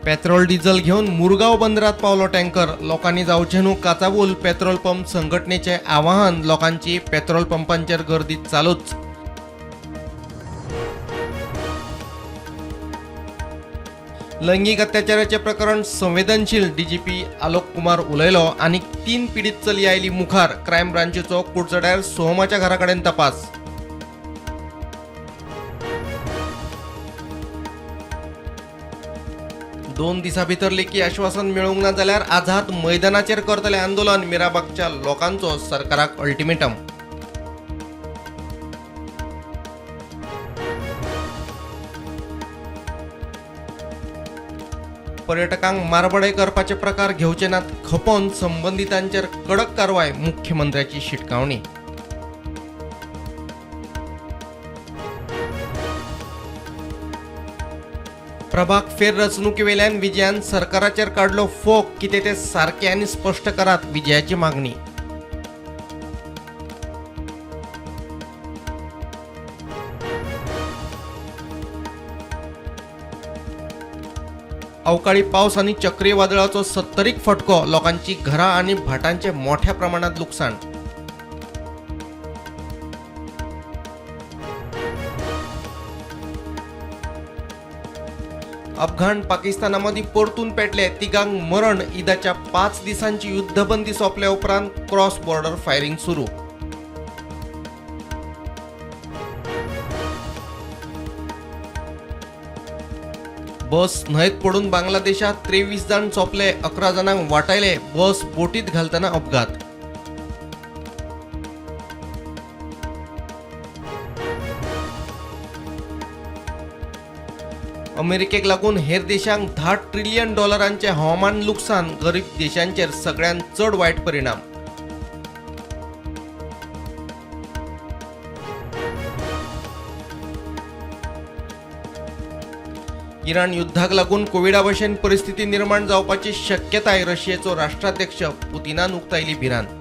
Petrol diesel घेवन मुरगांव बंदरात पावलो टँकर. लोकांनी जावचें न्हू काचाबूल. पेट्रोल पंप संघटनेचें आवाहन. लोकांची पेट्रोल पंपांचेर गर्दी चालूच. लैंगिक अत्याचाराचे प्रकरण संवेदनशील. डीजीपी आलोक कुमार उलयलो. आनी 3 पीडित चली आयली मुखार. क्रायम ब्रांचीचो कुडचड्यार सोहमाच्या घरा कडेन तपास. दोन दिसां भितर लेखी आश्वासन मेळूंक ना जाल्यार आझाद मैदानाचेर करतले आंदोलन. मिराबागच्या लोकांचो सरकाराक अल्टिमेटम. पर्यटकांक मारबडय करपाचे प्रकार घेवचे नात खपोवन संबंदितांचेर कडक कारवाय. मुख्यमंत्र्याची शिटकावणी. प्रभाग फेररचणुकेवेल्यान विजयान सरकाराचेर काडलो फोग. कितें तें सारकें आनी स्पश्ट करात, विजयाची मागणी. अवकाळी पावस आनी चक्रीवादळाचो 70 फटको. लोकांची घरां आनी भाटांचें मोठ्या प्रमाणात लुकसाण. अफगाण पाकिस्तानामदीं परतून पेटले. तिगांक मरण. ईदाच्या 5 दिसांची युद्धबंदी सोंपल्या उपरांत क्रॉस बॉर्डर फायरिंग सुरू. बस न्हंयत पडून बांगलादेशात 23 जाण सोंपले. 11 जाणांक वाटायले. बस बोटीत घालतना अपघात. अमेरिकेक लागून हेर देशांक $10 ट्रिलियन हवामान लुकसाण. गरीब देशांचेर सगळ्यांत चड वायट परिणाम. इराण युद्धाक लागून कोविडा भशेन परिस्थिती निर्माण जावपाची शक्यताय. रशियेचो राष्ट्राध्यक्ष पुतिनान उक्तायली भिरांत.